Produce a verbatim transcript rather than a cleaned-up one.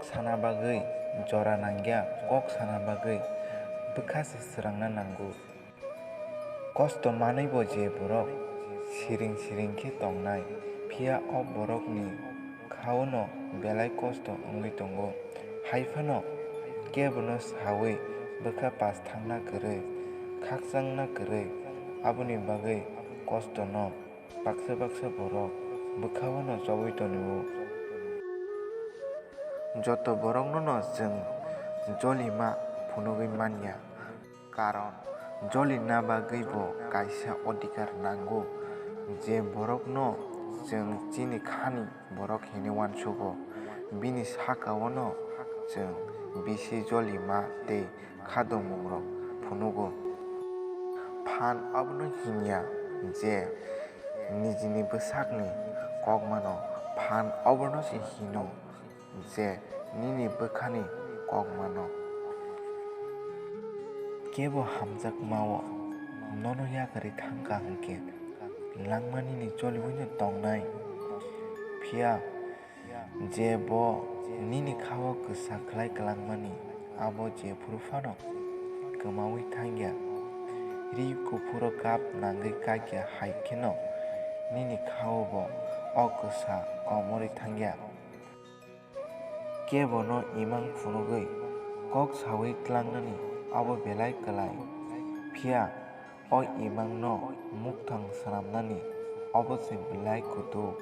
Sana bagwi jora nangya, kok sana bagwi bwkha se srangna nango. Kosto manwibo je borok siring siring khe tongnai, phiya o borokni khaono belai kosto wngwi tongo. Hai phano kebono saui bwkha pas thangna kwrwi, khakchangna kwrwi, aboni bagwi kostono baksa baksa borok bwkhao no chobwi tonio. Joto borokno no chwng jolima phunugwi manya, karon jolina bagwi bo kaisa odhikar nango, je borokno chwng chini khani borok hinwi uansugo, bini sakao no chwng bisi jolima tei khadomungrok phunugo. Phan abono hinya je nijini bwsakni kokmano, phan abono se hino je nini bwkhani kokmano. Kebo hamjakmao nono yakarwi thangkha hwnkhe, langma nini choliui no tongnai, phiya je bo nini khao kwsa khlai kwlangmani, abo jephuru phano kwmaui thangya. Ri kuphuro kap nangwi kakya hai kheno nini khao bo o kwsa komorwi thangya. Kebono imang phunugwi kok saui tlangnani abo belai kwlai, phiya o imangno mukthang swnamnani obo se belai kutuk.